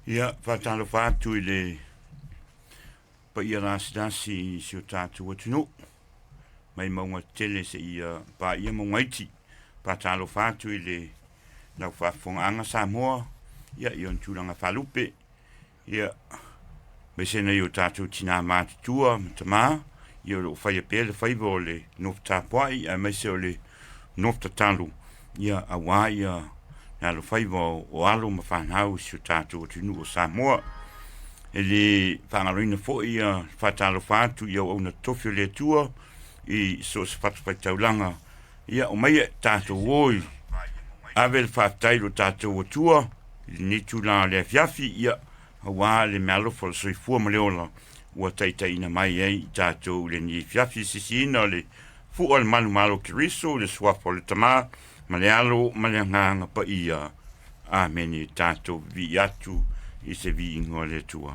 Ia, faatalofa atu i le paia lasilasi i si o tatou atunuu, mai mauga tetele seia paia mauga iti. Faatalofa atu i le lau faafofogaaga Samoa, ia, i ona tulaga faalupe. Ia, aemaise nai o tatou tinā matutua ma tamā, ia o lo o faia pea le faiva o le nofo tapuai aemaise o le nofo tatalo, ia aua ia le alofaiva o alo ma fanau i si o tatou atunuu o Samoa. E le faagaloina foi ia faatalofa atu i auauna totofi o le Atua i so o se fatafaitaulaga, ia omaia tatou o i ave le faafetai i lo tatou Atua i lenei itula o le afiafi, ia aua le meaalofa o le soifua ma le ola ua taitaiina mai ai i tatou i lenei afiafi, sisiina o le fua o le manumalo o Keriso i le suafa o le Tama ma le Alo ma le Agaga Paia. Amene. Tatou vivii atu i se viiga o le Atua.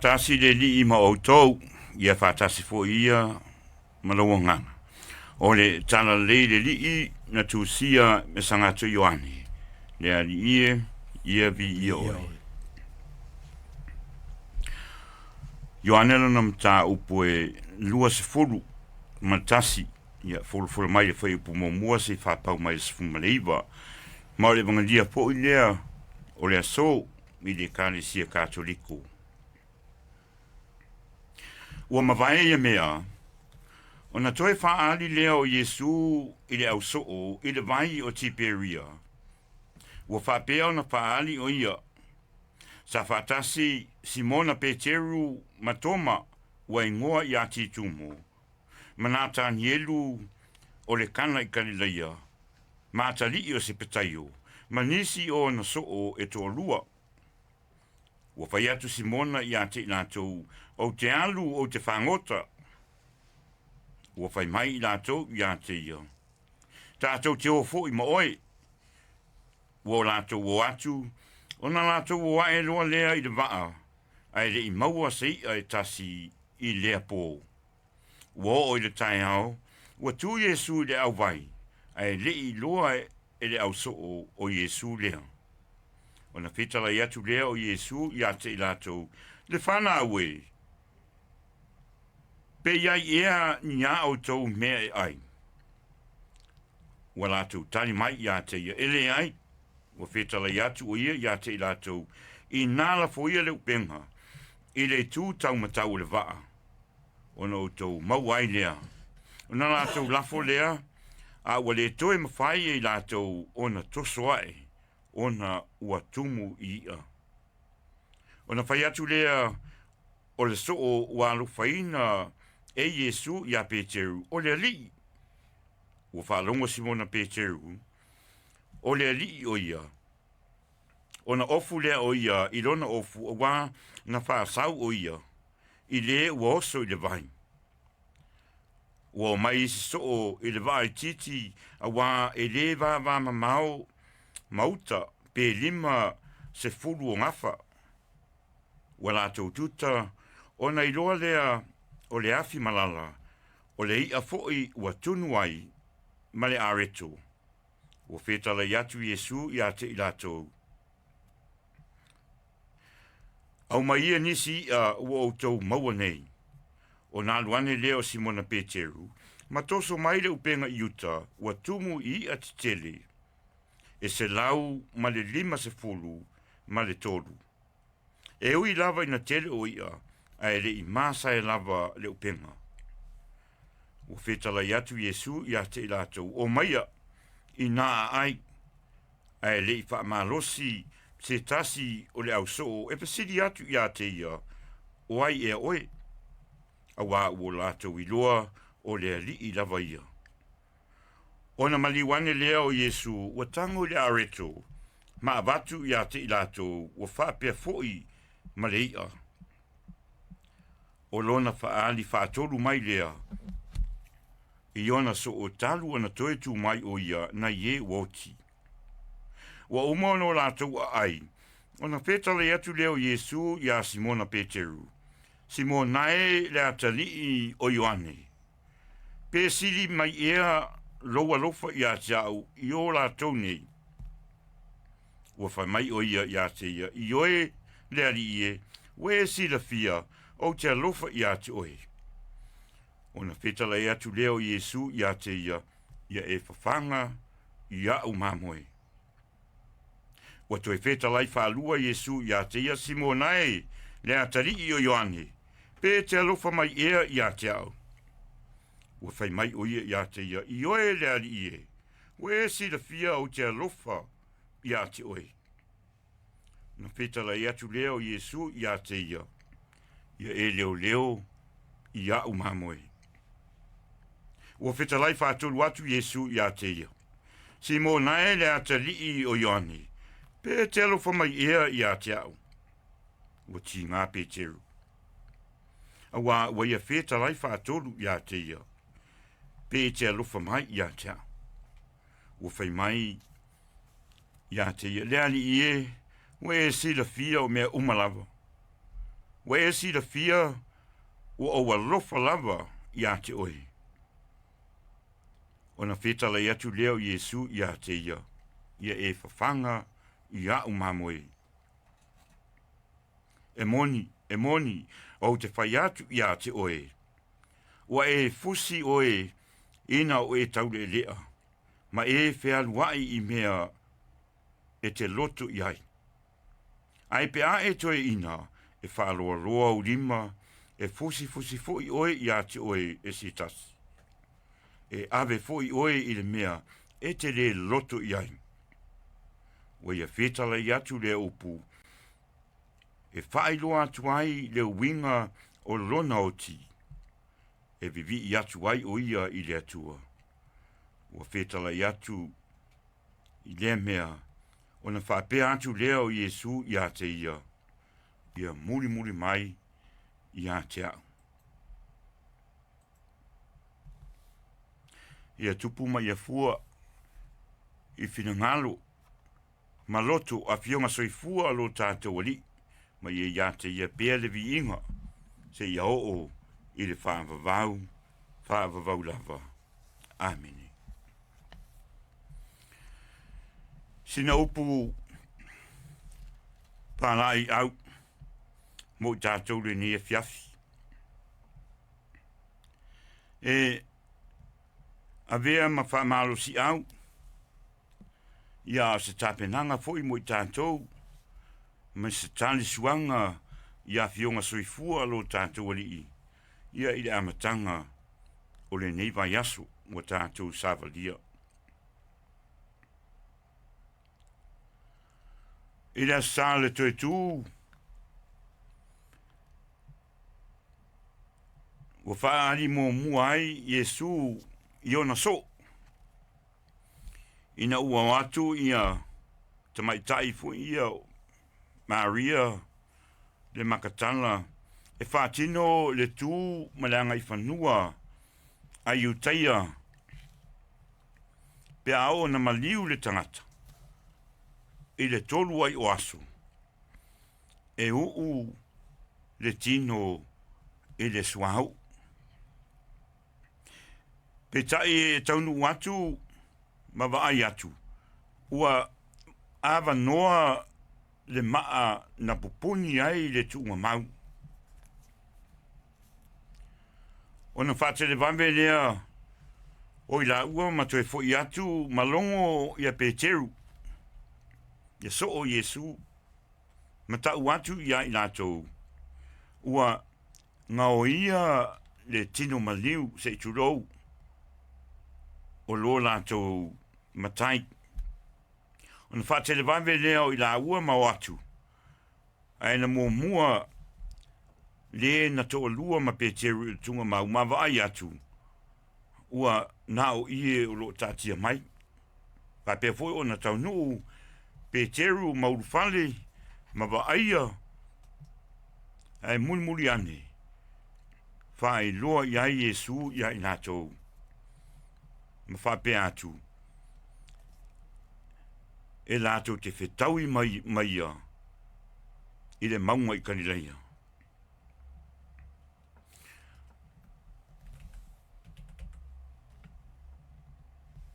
Tasi le Alii ma outou, ia faatasi foi ia ma lou agaga. O le talalelei le Alii na tusia me Sagato Ioane, le Alii e, ia viia oe. Ioane lona mataupu e 21, ia folafola mai le fuaiupu muamua seia faapau mai le 19. Ma o le Evagelia foi lea o le aso i le Ekalesia Katoliko. Ua mavae ia mea, ona toe faaali lea o Iesu i le ausoo i le vai o Tiperia. Ua faapea ona faaali o ia, sa faatasi Simona Peteru ma Toma ua igoa ia Titumo, ma Natanielu o le Kana i Kalilaia, ma atalii o Sepetaio, ma nisi o ona soo e toalua. Ua fai atu Simona ia te i latou, Ou te alu, ou te fagota. Ua fai mai i latou ia te ia, Tatou te o foi ma oe. Ua o latou o atu, ona latou o ae loa lea i le vaa, ae le i maua se i'a e tasi i lea po. Ua oo i le taeao, ua tu Iesu i le auvai, ae le i iloa e le ausoo o Iesu lea. Ona fetalai atu lea o Iesu ia te i latou, Le fanau e, pe i ai ea ni a outou mea e ai? Ua latou tali mai ia te ia, E leai. Ua fetalai atu o ia ia te i latou, Inā lafoia le upega i le itu taumatau o le vaa, ona outou maua ai lea. Ona latou lafo lea, a ua le toe mafai e i latou ona toso ae, ona ua tumu i i'a. Ona fai atu lea o le soo ua alofaina e Iesu iā Peteru, o le Alii. Ua faalogo Simona Peteru, o le Alii o ia, ona ofu lea o ia i lona ofu auā na faasau o ia i le ua oso i le vai. Ua omai isi soo i le vaa itiiti auā e lē vavamamao ma uta pe 50 o gafa. Ua latou tuta ona iloa lea o le afi malala, o le i'a foi ua tunu ai ma le areto. Ua fetalai atu Iesu ia te i latou, Aumai ia nisi i'a ua outou maua nei. Ona alu ane lea o Simona Peteru, ma toso mai le upega i uta ua tumu i i'a tetele, e 153. E ui lava ina tele o i'a, ae le i masae lava le upega. Ua fetalai atu Iesu ia te i latou, Omaia, inā aai, ae le i faamalosi se tasi o le ausoo e fesili atu ia te ia, O ai ea oe? Auā ua latou iloa o le Alii lava ia. Ona maliu ane lea o Iesu ua tago i le areto ma avatu ia te i latou ua faapea foi ma le i'a. O lona faaali faatolu mai lea i ona soo talu ona toe tu mai o ia nai e ua oti. Ua uma ona o latou aai, ona fetalai atu lea o Iesu iā Simona Peteru, Simona e le atalii o Ioane, pe sili mai ea lou alofa ia te au i o latou nei? Ua fai mai o ia ia te ia, Ioe le Alii e, ua e silafia, ou te alofa ia te oe. Ona fetalai atu lea o Iesu ia te ia, Ia e fafaga i a'u mamoe. Ua toe fetalai faalua Iesu ia te ia, Simona e, le atalii o Ioane, pe e te alofa mai ea ia te au? Ua fai mai o ia ia te ia, Ioe le Alii e, ua e silafia ou te alofa ia te oe. Ona fetalai atu lea o Iesu ia te ia, Ia e leoleo i a'u mamoe. Ua fetalai faatolu atu Iesu ia te ia, Simona e le atalii o Ioane, pe e te alofa mai ea ia te a'u? Ua tigā Peteru, auā ua ia fetalai faatolu ia te ia, pe e te alofa mai ia te a'u. Ua fai mai ia te ia, Le Alii e, ua e silafia o mea uma lava. Ua e silafia ua ou alofa lava ia te oe. Ona fetalai atu lea o Iesu ia te ia, Ia e fafaga i a'u mamoe. E moni, e moni, ou te fai atu ia te oe, ua e fusi oe ina o e taule'ele'a, ma e fealua'i i mea e te loto i ai. Ae pe a e toe ina e faaloaloa ou lima, e fusifusi foi oe ia te oe e se tasi. E ave foi oe i le mea e te lē loto i ai. Ua ia fetalai atu lea upu, e faailoa atu ai le uiga o lona oti, e vivii atu ai o ia i le Atua. Ua fetalai atu i lea mea, ona faapea atu lea o Iesu ia te ia, Ia mulimuli mai ia te au. Ia tupu ma ia fua i finagalo ma loto afioga soifua lo tatou Alii, ma ia ia te ia pea le viiga seia oo i le faavavau. faavavau lava. Amene. Sina upu palai au mo i tatou lenei afiafi. E avea ma faamalosiau ia o se tapenaga foi mo i tatou ma se talisuaga i afioga soifua a lo tatou Alii ia i le amataga o lenei vaiaso ua tatou savalia. I le Aso Sa le toe tu, ua faaali muamua ai Iesu i ona soo, ina ua o atu ia tamaitai foi ia Maria le Makatala e faatino le tu ma le agaifanua a Iutaia pe a oo ina maliu le tagata i le tolu ai o aso e uu le tino i le suauu. Peitai e taunuu atu ma vaai atu, ua avanoa le maa na pupuni ai le tuugamau. Ona faatelevave lea o i laua ma toe foi atu ma logo ia Peteru, ia soo Iesu, ma tau atu ia i latou, ua gaoia le tino maliu se i tulou o lo latou matai. Ona faatelevave lea o i laua ma o atu, ae na muamua le na toalua ma Peteru i le tuugamau ma vaai atu, ua na o ie o lo o taatia mai. Faapea foi ona taunuu Peteru ma ulufale ma vaaia, ae mulimuli ane, faailoa i ai Iesu ia i latou, ma faapea atu, e latou te fetaui mai ma ia i le mauga i Kalilaia.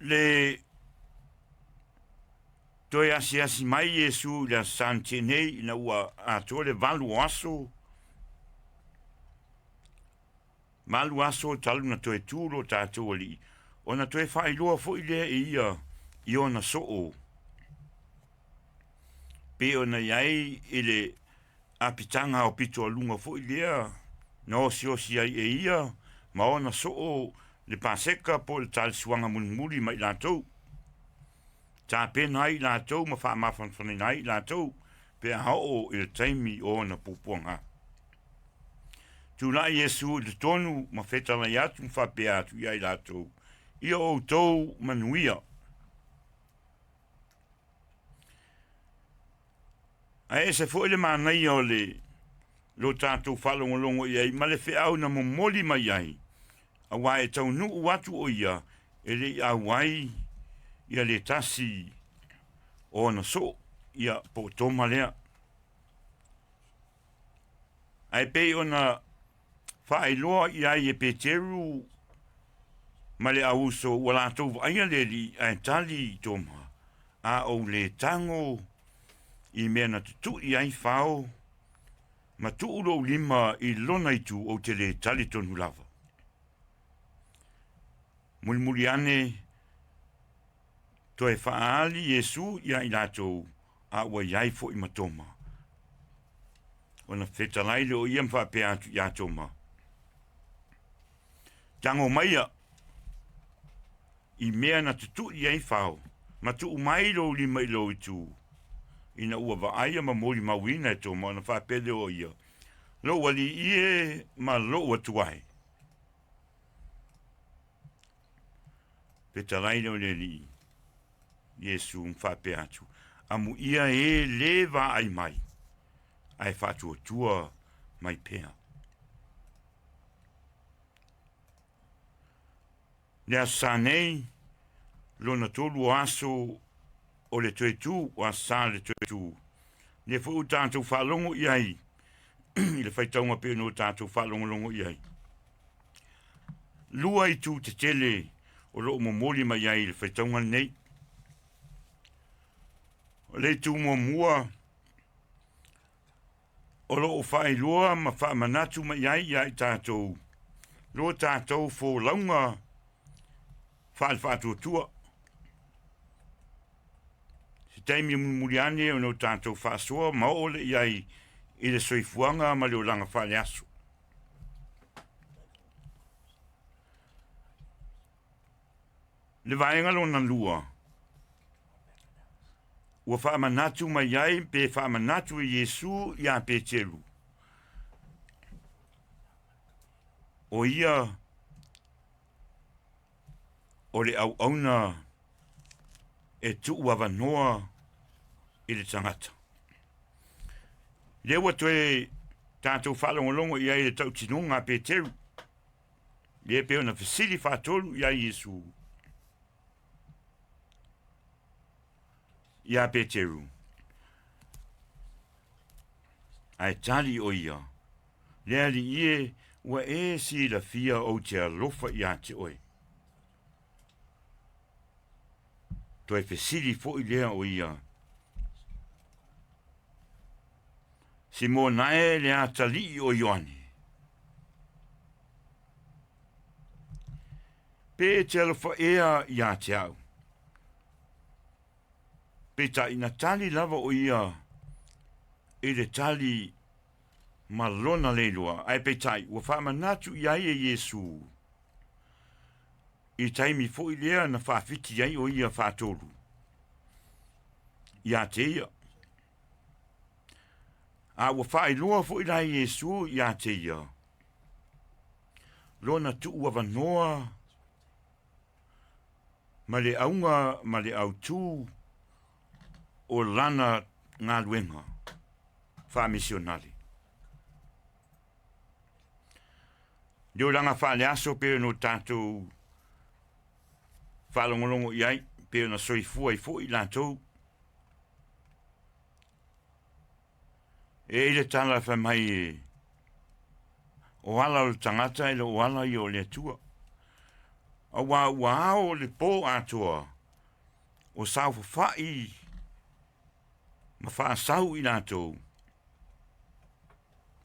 Le toe asiasi mai Iesu i le Aso Sa na tea nei ina ua atoa le 8 o aso, 8 aso talu na toe tu lo tatou Alii, ona toe faailoa foi lea e ia i ona soo pei ona i ai i le apitaga aopito a luga foi lea na osiosi ai e ia ma ona soo le Paseka po o le talisuaga mulimuli ma i latou. Tapena ai i latou ma faamafanafanaina ai i latou pe a oo i le taimi o ona puapuaga. Tulai Iesu i totonu ma fetalai atu ma faapea atu ia i latou, Ia outou manuia. Ae ese foi le manaia o le lo tatou faalogologo i ai ma le feau na momoli mai ai, aua e taunuu atu o ia e le i auai ia le tasi o ona soo, ia po o Toma lea. Ae pei ona faailoa i ai e Peteru ma le auuso ua latou vaaia le Alii, ae tali i Toma, A ou le tago i mea na tutui ai fao, ma tuu lou lima i lona itu, ou te le talitonu lava. Mulimuli ane, toe faaali Iesu ia i latou, a ua i ai foi ma Toma. Ona fetalai lea o ia ma faapea atu ia Toma, Tago maia i mea na tutui ai fao, ma tuu mai lou lima i lou itu. Ina ua vaaia ma molimauina e Toma, ona faapea lea o ia, Lou alii e ma lou Atua e. Fetalai lea o le Alii Iesu ma faapea atu, Amuia e le vaai mai, ae faatuatua mai pea. Le Aso Sa nei, lona tolu o aso o le toe tu, o Aso Sa le toe tu. Lea foi ua tatou faalogo i ai i le faitauga pei ona tatou faalogologo i ai. Lua itu tetele o loo momoli mai ai i le faitauga lenei. O le itu muamua o loo faailoa ma faamanatu mai ai ia i tatou lo tatou folauga faale-faatuatua. Se taimi mulimuli ane ona o tatou faasoa ma oo lea i ai i le soifuaga ma le olaga faaleaso. Le vaega lona lua, ua faamanatu mai ai pe faamanatu e Iesu iā Peteru, o ia o le auauna e tuu avanoa i le tagata. Lea ua toe tatou faalogologo i ai i le tautinoga a Peteru, lea pei ona fesili faatolu i ai Iesu iā Peteru. Ae tali ʻo ia, Le Alii e, ua e silafia ou te alofa iā te oe. Toe fesili foi lea o ia, Simona e, le atalii o Ioane, pe e te alofa ea iā te au? Peitai, na tali lava o ia i le tali ma lona leiloa, ae peitai, ua faamanatu i ai e Iesu i taimi foi lea na faafiti ai o ia faatolu iā te ia. A ua faailoa foi la e Iesu iā te ia lona tuu avanoa ma le auga ma le autū o lana galuega faamisionale. Le olaga faaleaso pei ona tatou faalogologo i ai, pei ona soifua ai foi i latou. E i le tala fai mai e, o ala o le tagata e le o ala ia o le Atua. Auā ua ao le pō atoa o saofafai ma faasau i latou,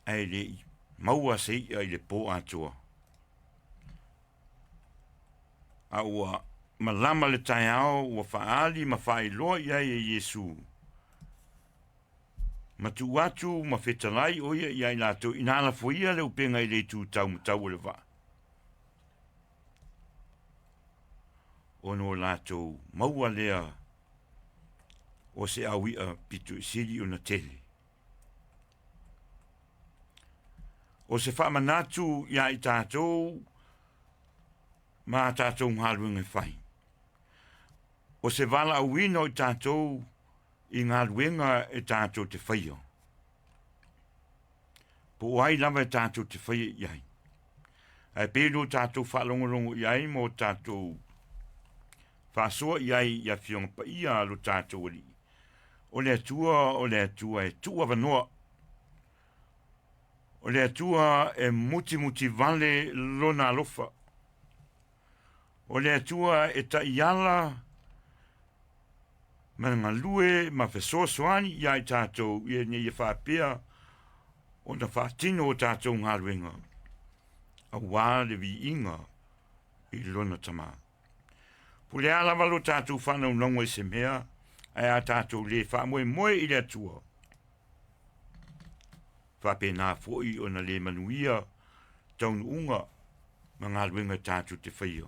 ae le i maua se i'a i le pō atoa. A ua malama le taeao ua faaali ma faailoa i ai e Iesu, ma tuu atu ma fetalai ʻo ia iā i latou ina lafoia le upega i le itu taumatau o le vaa, ona o latou maua lea o se au i'a pito i sili ona tele. O se faamanatu iā i tatou ma a tatou galuega e fai. O se valaauina o i tatou i galuega e tatou te faia. Po o ai lava e tatou te faia i ai. Ae pei lo tatou faalogologo i ai ma o tatou faasoa i ai i Afioga Paia a lo tatou Alii. O le Atua, o le Atua e tuu avanoa. O le Atua e mutimuti vale lona alofa. O le Atua e taiala ma galue ma fesoasoani iā i tatou ina ia faapea ona faatino o tatou galuega auā le viiga i lona Tama. Po o le a lava lo tatou faanaunauga i se mea, ae a tatou le faamoemoe i le Atua, faapena foi ona le manuia taunuuga ma galuega tatou te faia.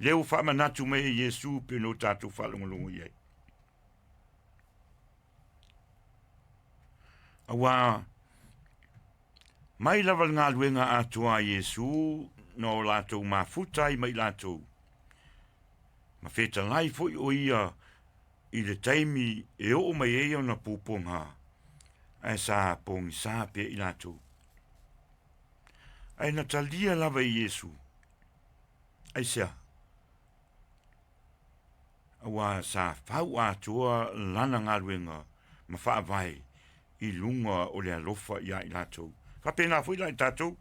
Lea ua faamanatu mai e Iesu pei ona o tatou faalogologo i ai. Auā mai lava le galuega atoa a Iesu na o latou mafuta ai ma i latou, ma fetalai foi o ia i le taimi e oo mai ai ona puapuaga, ae sa pogisa pea i latou. Ae na talia lava e Iesu. Aisea? Auā sa fau atoa lana galuega ma faavae i luga o le alofa iā i latou. Faapena foi la i tatou.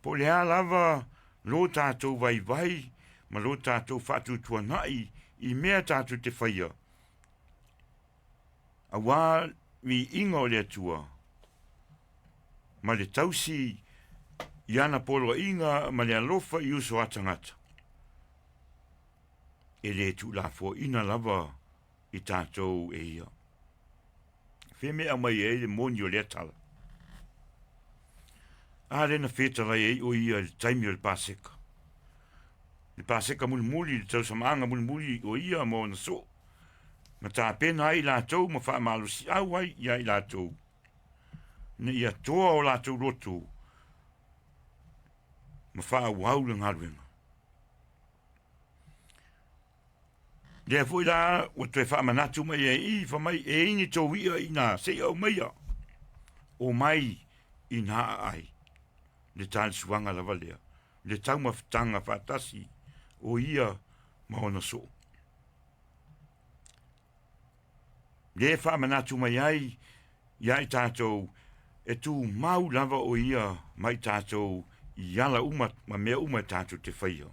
Po o le a lava lo tatou vaivai ma lo tatou faatuatuanai i mea tatou te faia, auā viiga o le Atua ma le tausi i ana poloaiga ma le alofa i uso a tagata, e le tuulafoaina lava i tatou e ia. Fea mea e aumai ai le moni o lea tala? A lea na fetalai ai o ia i le taimi o le Paseka. Le Paseka mulimuli, le tausamaaga mulimuli o ia ma ona soo. Ma tapena ai i latou ma faamalosiau ai ia i latou. Ina ia toa o latou loto ma faaauau le galuega. Lea foi la ua toe faamanatu mai ai i fai mai e i ni tou i'a i ina se i aumaia omai ina aai le talisuaga lava lea le taumafataga faatasi o ia ma ona soo. Lea e faamanatu mai ai ia i tatou e tumau lava o ia ma i tatou i ala uma ma mea uma e tatou te faia.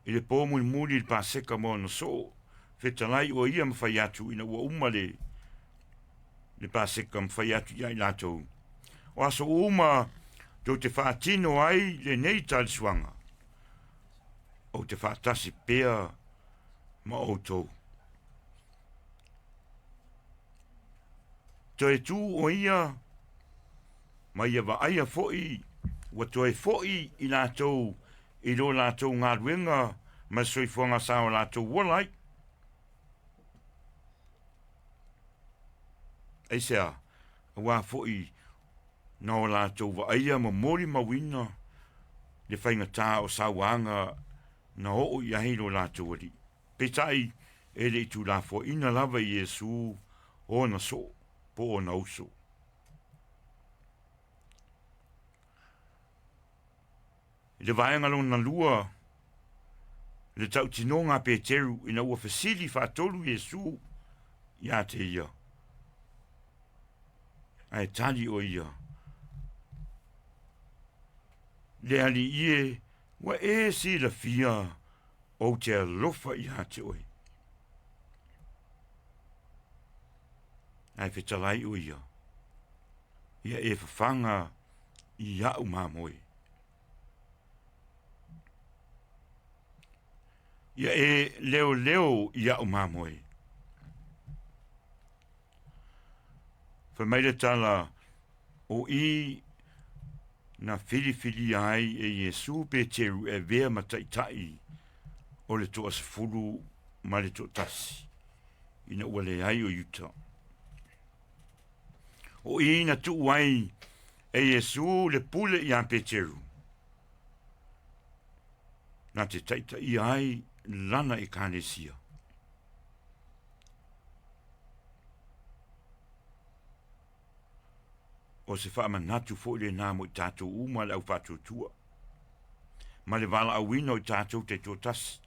I le pō mulimuli i le Paseka ma ona soo, fetalai o ia ma fai atu ina ua uma le le Paseka ma fai atu ia i latou. O aso uma tou te faatino ai lenei talisuaga, ou te faatasi pea ma outou. Toe tu o ia ma ia vaaia foi ua toe foi i latou i lo latou galuega ma le soifuaga sa o latou ola ai. Aisea? Aua foi na o latou vaaia ma molimauina le faigata o sauaga na oo i ai lo latou Alii. Peitai, e le i tuulafoaina lava e Iesu ona soo po o ona uso. I le vaega lona lua, le tautinoga a Peteru ina ua fesili faatolu Iesu ia te ia, ae tali o ia, Le Alii e, ua e silafia ou te alofa ia te oe. Ae fetalai o ia, ia e fafaga i a'u mamoe. Ia e leoleo i a'u mamoe. Fai mai le tala, o i na filifilia ai e Iesu Peteru e avea ma taitai o le toasefulu ma le toatasi, ina ua leai o Iuta. O i na tuu ai e Iesu le pule iā Peteru, na te taitaia ai lana Ekalesia. O se faamanatu foi lenā mo i tatou uma le au faatuatua, ma le valaauina o i tatou taitoatasi.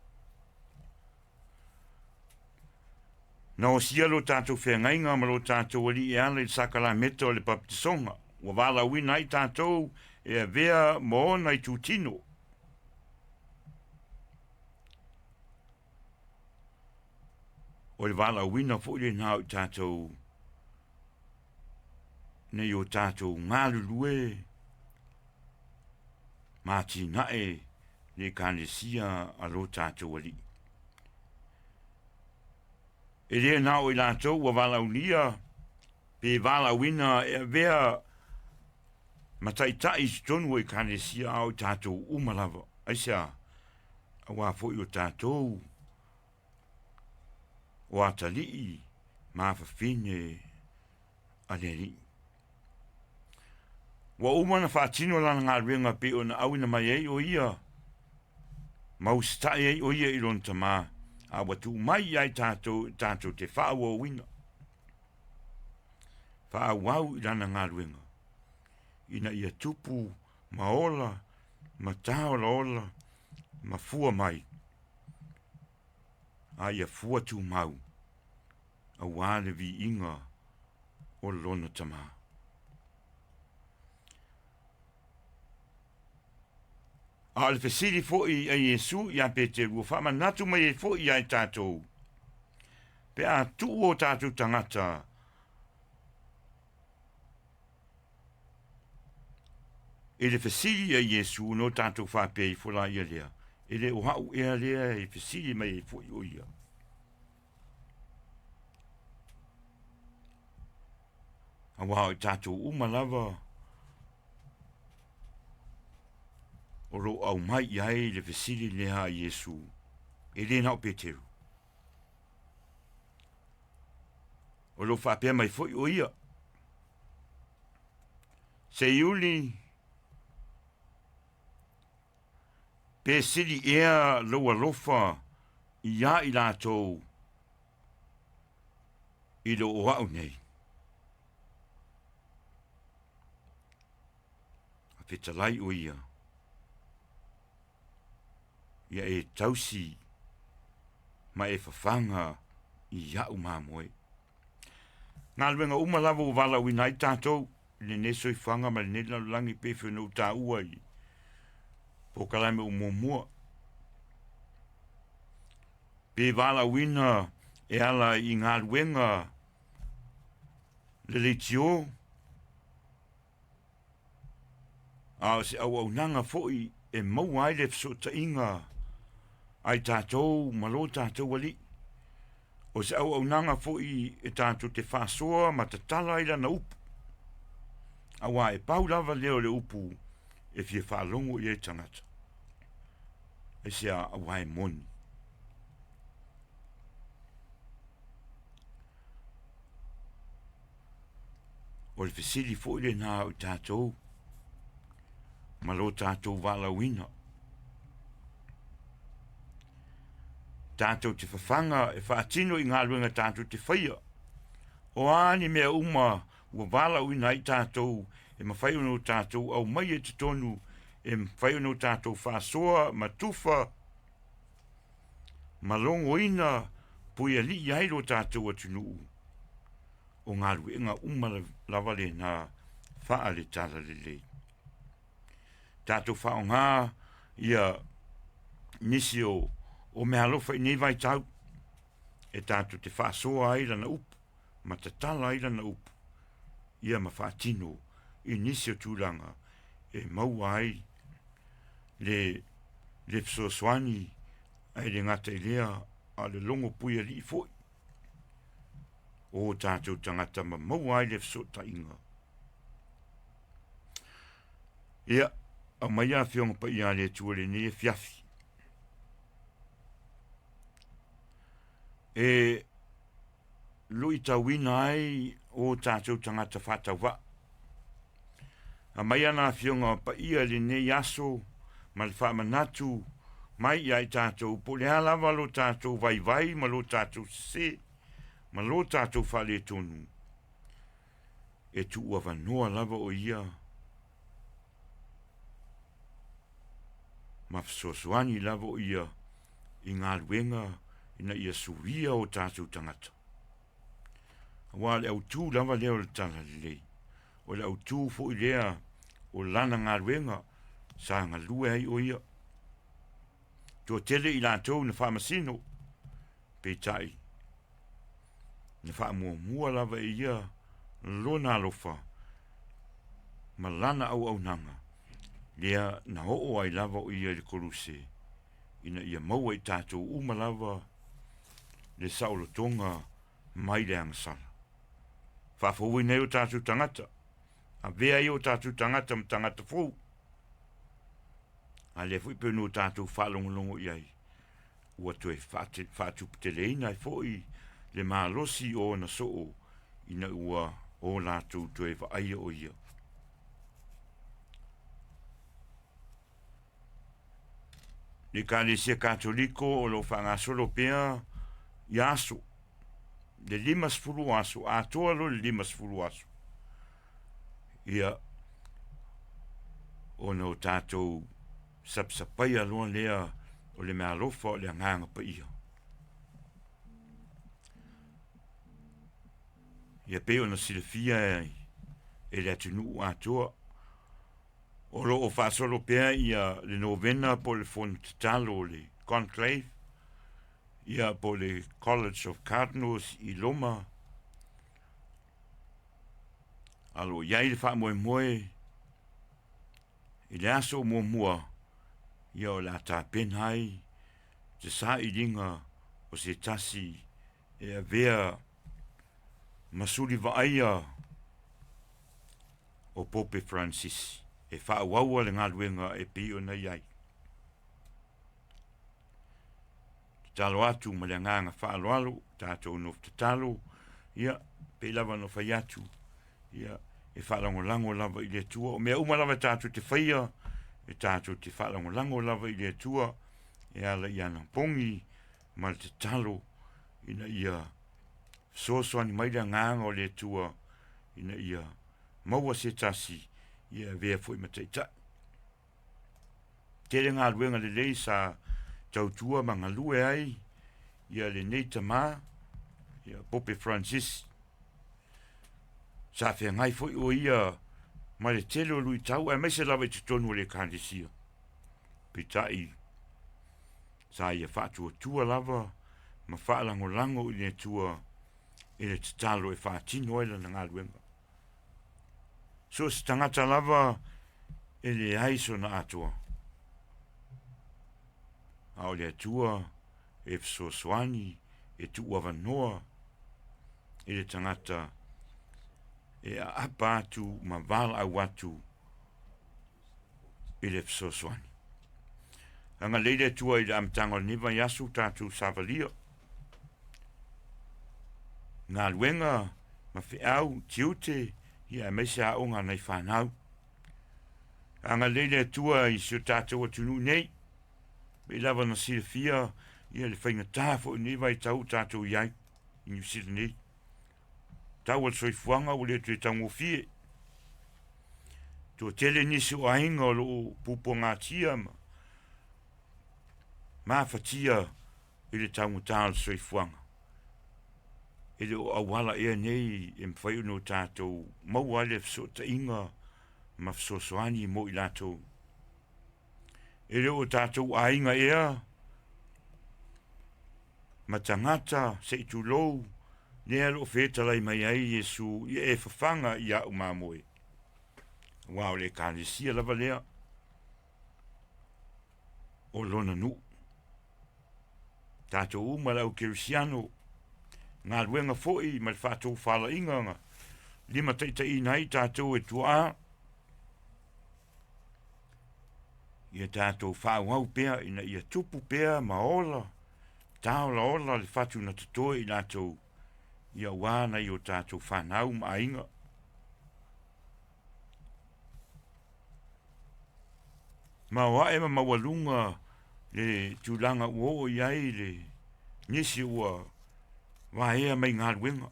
Na osia lo tatou feagaiga ma lo tatou Alii e ala i le sakalameta o le papatisoga, ua valaauina ai tatou e avea ma ona itutino. O le valaauina foi lenā o i tatou ina ia o tatou galulue ma atinae le Ekalesia a lo tatou Alii. E le na o i latou ua valaaulia pe valaauina e avea ma taitai i totonu o Ekalesia, a o i tatou uma lava. Aisea? Auā foi o tatou o atalii ma afafine a le Alii. Ua uma ona faatino lana galuega pei ona auina mai ai o ia ma usitai ai o ia i lona Tama, a ua tuu mai ia i tatou tatou te faaauauina, faaauau i lana galuega, ina ia tupu ma ola ma tāolaola ma fua mai, a ia fua tumau auā le viiga o lona Tama. A o le fesili foi a Iesu iā Peteru ua faamanatu mai ai foi iā i tatou, pe a tuu o tatou tagata i le fesili a Iesu ona o tatou faapea ifo laia lea, e le o a'u ea lea e fesili mai ai foi o ia. Auā o i tatou uma lava o lo o aumai i ai le fesili lea a Iesu, e le na o Peteru. O lo o faapea mai foi o ia, Seiuli, pe sili ea lou alofa iā i latou i lo o a'u nei. A fetalai o ia, ia e tausi ma e fafaga i a'u mamoe. Galuega uma lava ua valaauina ai tatou i lenei soifuaga ma lenei lalolagi pei foi ona ou taua i polokalame o muamua. Pe valaauina e ala i galuega le leitio, a o se auaunaga foi e maua ai le fesootaiga a i tatou ma lo tatou Alii. O se auaunaga foi e tatou te faasoa ma tatala ai lana upu, auā e pau lava lea o le upu e fia faalogo i ai tagata. Aisea? Auā e moni. O le fesili foi lenā o i tatou ma lo tatou valaauina. Tatou te fafaga e faatino i galuega tatou te faia. O a ni mea uma ua valaauina ai tatou e mafai ona o tatou aumaia i totonu, e mafai ona o tatou faasoa ma tufa ma logoina puialii ai lo tatou atunuu, o galuega uma lava lenā faale-talalelei. Tatou faaaoga ia nisi o meaalofa i nei vaitau e tatou te faasoa ai lana upu ma tatala ai lana upu ia ma faatino i nisi o tulaga e maua ai le le fesoasoani ae le gata i lea a o le logo puialii foi o tatou tagata ma maua ai le fesootaiga. Ia, aumaia Afioga Paia a le Atua i lenei afiafi. E luitauina ai o tatou tagata faatauvaa. Aumai ana Afioga Paia i lenei aso ma le faamanatu mai ia i tatou po o le a lava lo tatou vaivai ma lo tatou sese ma lo tatou faaletonu, e tuuavanoa lava o ia ma fesoasoani lava o ia i galuega ina ia suia o tatou tagata. Aua o le autu lava lea o le Talalelei, o le autu foi lea o lana galuega sa galue ai o ia. Toatele i latou na faamasino, peitai, na faamuamua lava e ia lona alofa ma lana auaunaga, lea na oo ai lava o ia i le Koluse, ina ia maua i tatou uma lava le saolotoga mai le agasala. Faafouina ai o tatou tagata, avea ai o tatou tagata ma tagata fou, a lea foi pei ona tatou faalogologo i ai, ua toe faatuputeleina ai foi le malosi o ona soo ina ua o latou toe vaaia o ia. Le Ekalesia Katoliko o lo o faagasolo pea ia aso, le 50 aso, atoa loa le 50 aso, ia, ona o tatou sapasapaia loa lea o le meaalofa o le Agaga Paia. Ia pei ona silafia e le atunuu atoa. O lo o faasolo pea ia le novena po o le fono tatalo o le Conclave, ia po o le College of Cardinals i Roma. A o lo o i ai le faamoemoe i le aso muamua, ia o le a tapena ai se sailiga o se tasi e avea ma suli vaaia o Pope Francis e faaauaua le galuega e pei ona i ai. Tatalo atu ma le agaga faaaloalo, tatou nofo tatalo, ia, pei lava ona fai atu, ia, e faalagolago lava i le Atua. O mea uma lava e tatou te faia, e tatou te faalagolago lava i le Atua e ala i ana pogi ma le tatalo ina ia fesoasoani mai le agaga o le Atua ina ia maua se tasi ia avea foi ma taitai. Tele galuega lelei sa tautua ma galue ai ia lenei tamā, ia Pope Francis. Sa feagai foi o ia ma le tele o luitau aemaise lava i totonu o le Ekalesia. Peitai, sa ia faatuatua lava ma faalagolago i le Atua i le tatalo e faatino ai lana galuega. So o se tagata lava e leai sona atoa, a o le Atua e fesoasoani e tuuavanoa i le tagata e aapa atu ma valaau atu i le fesoasoani. Agalelei le Atua i le amataga o lenei vaiaso tatou savalia galuega ma feau, tiute, ia aemaise aoga a nai fanau. Agalelei le Atua i si o tatou atunuu nei, pei lava na silafia ia le faigata foi o lenei vaitau ua tatou i ai i Niu Sila nei. Tau o le soifuaga ua le toe taugofie. Toatele nisi o aiga o lo o puapuagatia ma mafatia i le taugata o le soifuaga. E le o auala ea nei e mafai ona o tatou maua ai le fesootaiga ma fesoasoani mo i latou. E le o tatou aiga ea ma tagata se i tulou lea o lo o fetalai mai ai Iesu, ia e fafaga i au mamoe. Aua o le Ekalesia lava lea o lona nuu. Tatou uma le au kerisiano, galuega foi ma le faatofalaiga na limataitaiina ai tatou e tuaa, ia tatou faaauau pea ina ia tupu pea ma ola, taolaola le fatu na totoe i latou, ia aua nai o tatou fanau ma aiga. Maoae ma maualuga le tulaga ua oo i ai le nisi ua vaea mai galuega.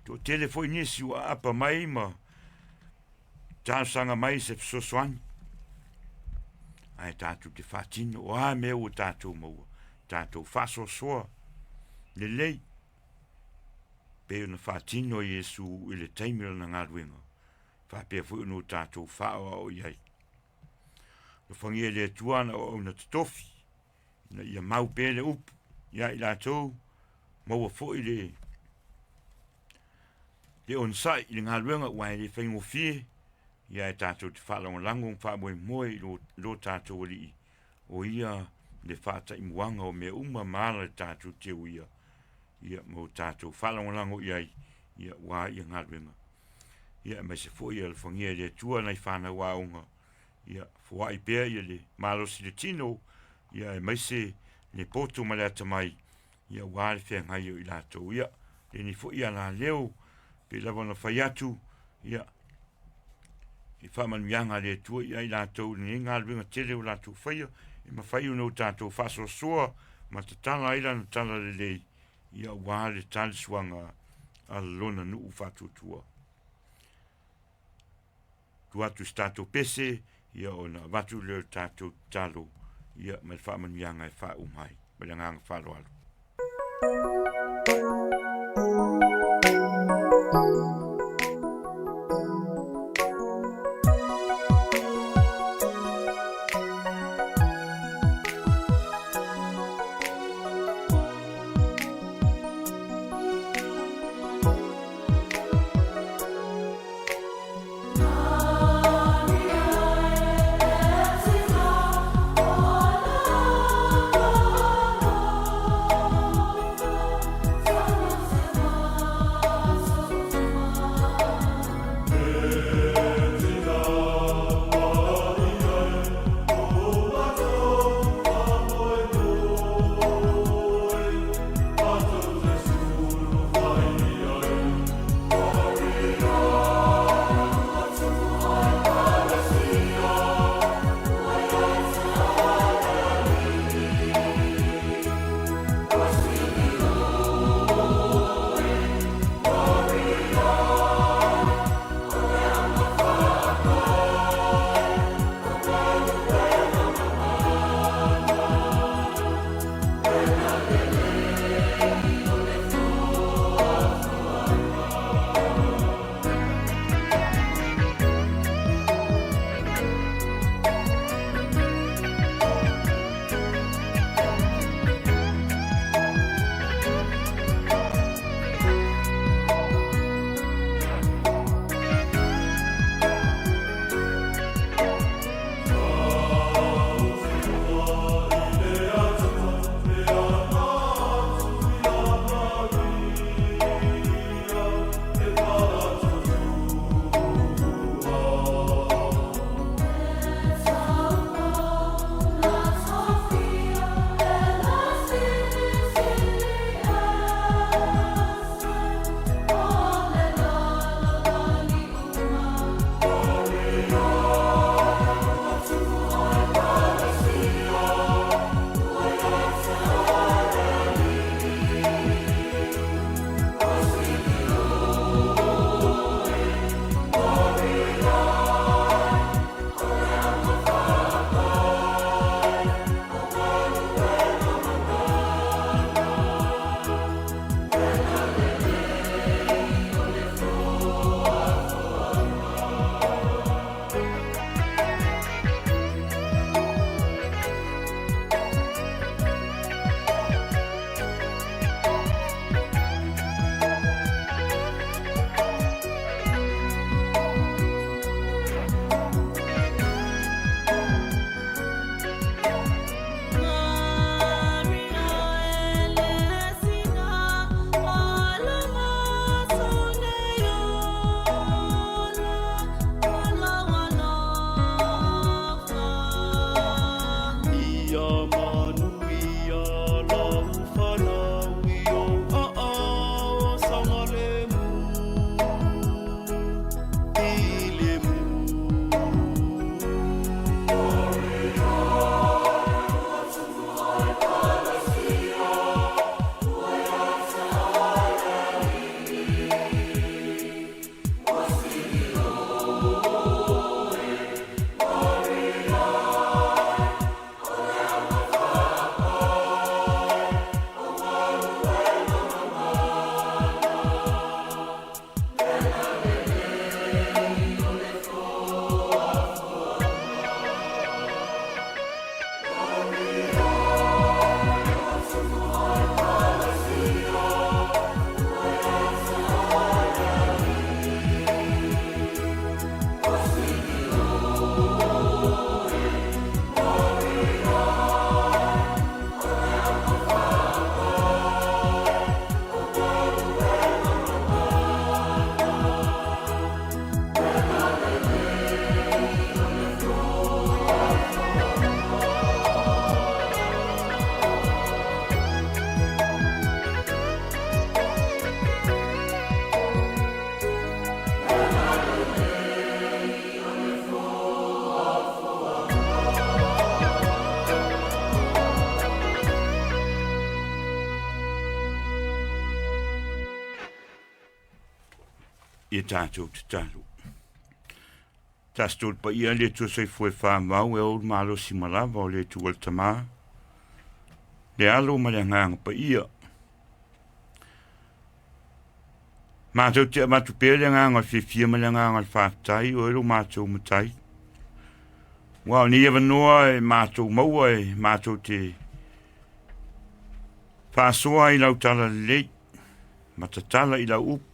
Toatele foi nisi ua aapa mai ma talosaga mai i se fesoasoani. Ae tatou te faatino o a mea ua tatou maua, tatou faasoasoa lelei pei ona faatino e Iesu i le taimi o lana galuega, faapea foi ona o tatou faaoao i ai. Alofagia e le Atua ana auauna totofi, ina ia mau pea le upu ia i latou, maua foi le onosai i le galuega aua e le faigofie, ia e tatou te faalagolago ma faamoemoe i lo tatou Alii, o ia le faataimuaga o mea uma ma ala e tatou te uia, ia ma o tatou faalagolago i ai, ia aua ia galuega. Ia aemaise foi ia alofagia e le Atua nai fanau aoga, ia foai pea ia le malosi i le tino, ia aemaise le poto ma le atamai, ia aua le feagai o i latou. Ia, lenei foi alaleo, pei lava ona fai atu, ia, i faamanuiaga a le Atua ia i latou i lenei galuega tele o latou faia, e mafai ona o tatou faasoasoa ma tatala ai lana talalelei, ia aua le talisuaga a lona nuu faatuatua. Tuu atu se tatou pese, ia ona avatu lea o le tatou tatalo, ia ma le faamanuiaga e faauma ai. Ma le agaga faaaloalo. Ia tatou tatalo. Tasi tolu paia le Atua soifua e famau e ou le malosi ma lava o le Atua le Tama, le Alo ma le Agaga Paia. Matou te avatu pea le agaga o le fiafia ma le agaga o le faafetai o e lo matou matai. Ua o nei avanoa e matou maua e matou te faasoa i lau tala lelei ma tatala i lau upu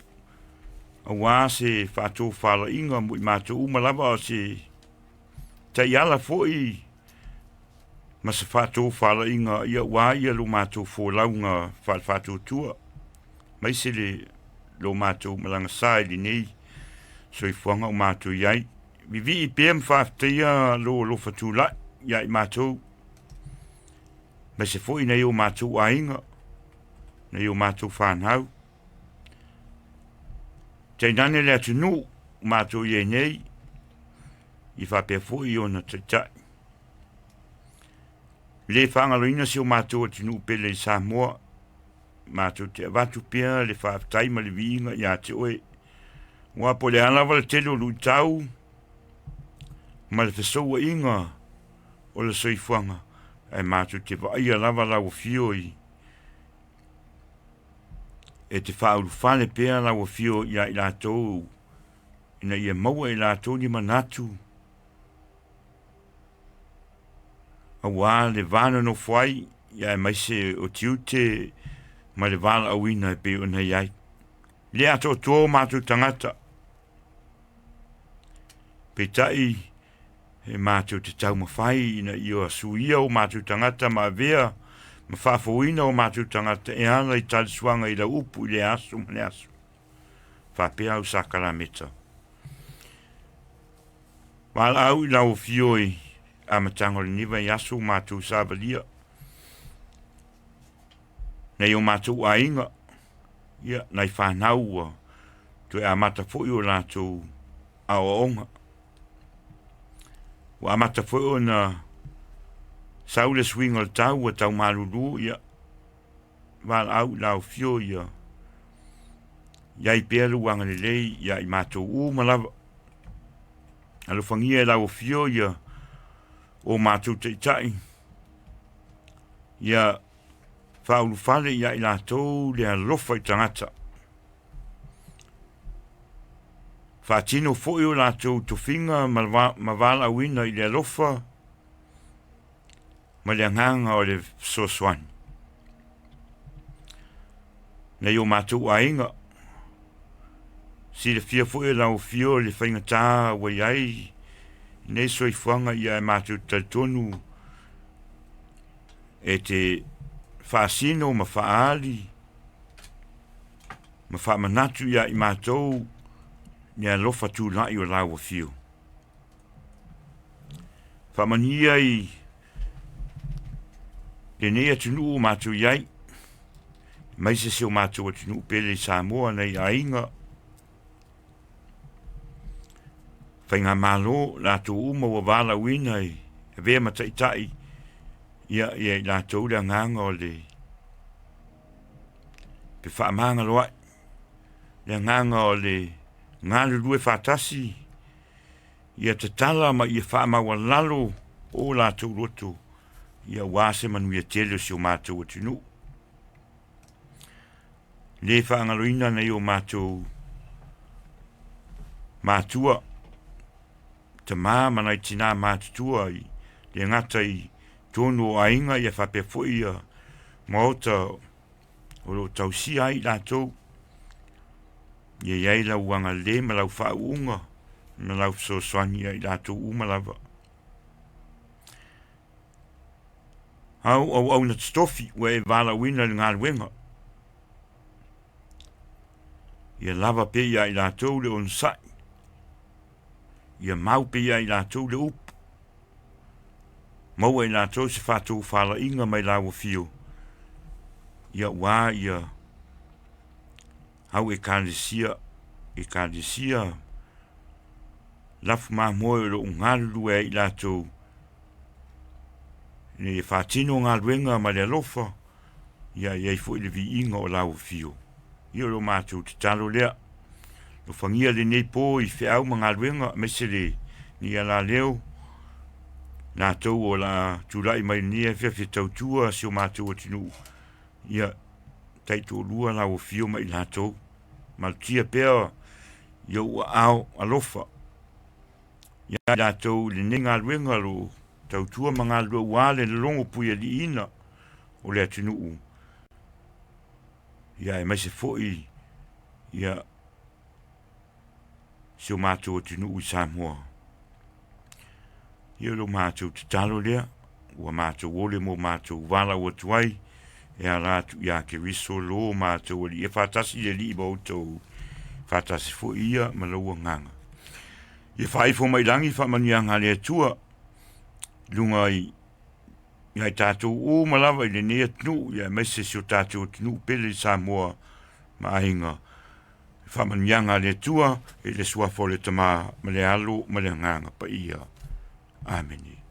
auā se faatofalaiga mo i matou uma lava o se taiala foi ma se faatofalaiga ia ua ia lo matou folauga faalefaatuatua maise le lo matou malaga sa i lenei soifuaga o matou i ai. Vivii pea ma faafetaia lo alofa tulai ia i matou, maise foi nai o matou aiga, nai o matou fanau, tainane le atunuu matou i ai nei, i faapea foi ona taitai. Le faagaloina si o matou atunuu pele i Samoa, matou te avatu pea le faafetai ma le viiga ia te oe. Ua po o le a lava le tele o luitau ma le fesouaiga o le soifuaga, ae matou te vaaia lava lau afio i e te faaulufale pea lau afio ia i latou ina ia maua e latou ni manatu auā le va nonofo ai, ia aemaise o tiute ma le valaauina e pei ona i ai. Le atoatoa o matou tagata, peitai e matou te taumafai ina ia suia o matou tagata ma avea ma faafouina o matou tagata e ala i talisuaga i lau upu i lea aso ma le aso. Faapea au sakalameta. Valaau i lau afio i amataga o lenei vaiaso ua matou savalia nai o matou aiga, ia, nai fanau ua toe amata foi o latou aoaoga. Ua amata foi ona sau le suiga o le tau ua tau malulu, ia, valaau i lau afio ia i ai pea lou agalelei ia i matou uma lava. Alofagia e lau afio ia o matou taitai, ia faaulufale ia i latou le alofa i tagata. Faatino foi o latou tofiga ma valaauina i le alofa ma le agaga o le fesoasoani. Nai o matou aiga, silafia foi e lau afio le faigata ua i ai nei soifuaga ia e matou te talitonu e te faasino ma faaali ma faamanatu ia i matou le alofa tulai o lau afio. Faamanuia i lenei atunuu o matou i ai, aemaise si o matou atunuu pele i Samoa nei aiga, faigamalo, latou uma ua valaauina e avea ma taitai, ia ia i latou le agaga o le fefaamagaloai, le agaga o le galulue faatasi, ia tatala ma ia faamaualalo o latou loto, ia aua se manuia tele o si o matou atunuu. Le faagaloina nai o matou matua, tamā ma nai tinā matutua i le gata i tonu o aiga ia faapea foi ia maota o lo o tausia ai i latou. Ia i ai lau agalelei ma lau faauuga ma lau fesoasoani ia i latou uma lava. Au auauna totofi ua e valaauina i le galuega. Ia lava pea ia i latou le onosai. Ia mau pea ia i latou le upu. Maua e latou se faatofalaiga mai lau afio. Ia ua ia au ekalesia, ekalesia lafu mamoe o lo o galulue ai i latou ina ia faatino galuega ma le alofa, ia i ai foi le viiga o lau afio. Ia o lo matou tatalo lea. Alofagia lenei po i feau ma galuega aemaise lenei alaleo, latou o le a tulai mai i lenei afiafi e tautua si o matou atunuu, ia taitoalua lau afio ma i latou, malutia pea i ou aao alofa ia i latou i lenei galuega o lo o tautua ma galulue aua le logo puialiiina o le atunuu, ia aemaise foi ia si o matou atunuu i Samoa. Ia o lo matou tatalo lea, ua matou ole ma ua matou valaau atu ai e ala atu ia Keriso lo matou Alii. Ia faatasi le Alii ma outou, faatasi foi ia ma lou agaga. Ia faaifo mai lagi faamanuiaga a le Atua i luga i ia i tatou uma lava i lenei atunuu, ia aemaise si o tatou atunuu pele i Samoa ma aiga. Faamanuiaga a le Atua i le suafa o le Tama ma le Alo ma le Agaga Paia. Amene.